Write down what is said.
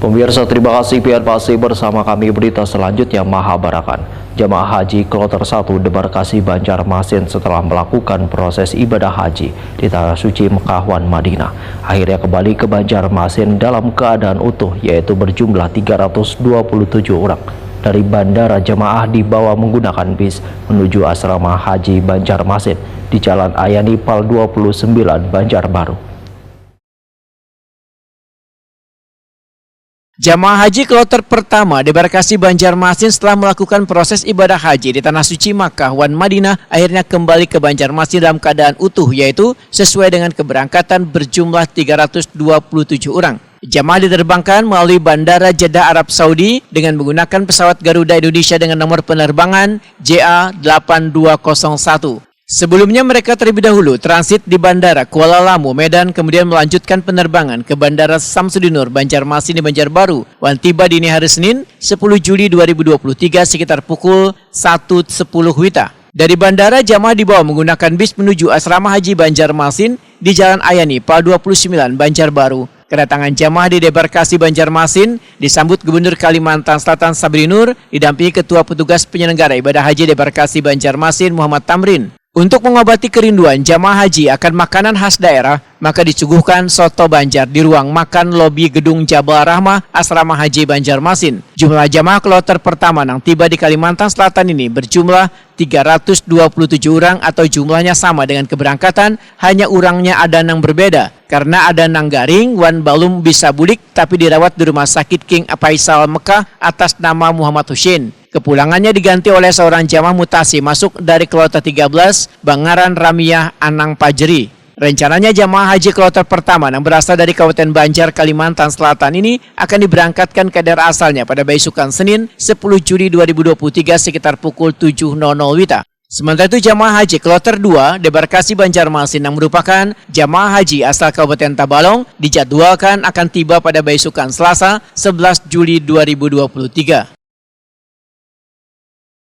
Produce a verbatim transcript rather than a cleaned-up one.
Pemirsa, terima kasih pian masih bersama kami. Berita selanjutnya, Mahabarakan. Jamaah haji kloter satu debarkasi Banjarmasin setelah melakukan proses ibadah haji di Tanah Suci Mekah wan Madinah akhirnya kembali ke Banjarmasin dalam keadaan utuh, yaitu berjumlah tiga ratus dua puluh tujuh orang. Dari bandara, jamaah dibawa menggunakan bis menuju asrama haji Banjarmasin di Jalan Ayani Pal dua puluh sembilan, Banjarbaru. Jamaah haji kloter pertama debarkasi Banjarmasin setelah melakukan proses ibadah haji di Tanah Suci Makkah wan Madinah akhirnya kembali ke Banjarmasin dalam keadaan utuh, yaitu sesuai dengan keberangkatan berjumlah tiga ratus dua puluh tujuh orang. Jamaah diterbangkan melalui Bandara Jeddah, Arab Saudi, dengan menggunakan pesawat Garuda Indonesia dengan nomor penerbangan J A delapan dua kosong satu. Sebelumnya, mereka terlebih dahulu transit di Bandara Kuala Lamu, Medan, kemudian melanjutkan penerbangan ke Bandara Samsudinur, Banjarmasin di Banjarbaru, wan tiba dini hari Senin, sepuluh Juli dua ribu dua puluh tiga, sekitar pukul satu sepuluh wita. Dari bandara, jamaah dibawa menggunakan bis menuju Asrama Haji Banjarmasin di Jalan Ayani, Pal dua puluh sembilan, Banjarbaru. Kedatangan jamaah di debarkasi Banjarmasin disambut Gubernur Kalimantan Selatan Sabri Nur, didampingi Ketua Petugas Penyelenggara Ibadah Haji Debarkasi Banjarmasin, Muhammad Tamrin. Untuk mengobati kerinduan jamaah haji akan makanan khas daerah, maka disuguhkan soto Banjar di ruang makan lobi Gedung Jabal Rahmah, Asrama Haji Banjarmasin. Jumlah jamaah kloter pertama nang tiba di Kalimantan Selatan ini berjumlah tiga ratus dua puluh tujuh orang atau jumlahnya sama dengan keberangkatan, hanya urangnya ada nang berbeda, karena ada nang garing wan balum bisa bulik tapi dirawat di Rumah Sakit King Faisal Mekah atas nama Muhammad Hussein. Kepulangannya diganti oleh seorang jamaah mutasi masuk dari kloter tiga belas bangaran Ramiyah Anang Pajeri. Rencananya, jamaah haji kloter pertama yang berasal dari Kabupaten Banjar, Kalimantan Selatan ini akan diberangkatkan ke daerah asalnya pada baisukan Senin, sepuluh Juli dua ribu dua puluh tiga, sekitar pukul tujuh nol nol wita. Sementara itu, jamaah haji kloter dua debarkasi Banjarmasin yang merupakan jamaah haji asal Kabupaten Tabalong dijadwalkan akan tiba pada baisukan Selasa, sebelas Juli dua ribu dua puluh tiga.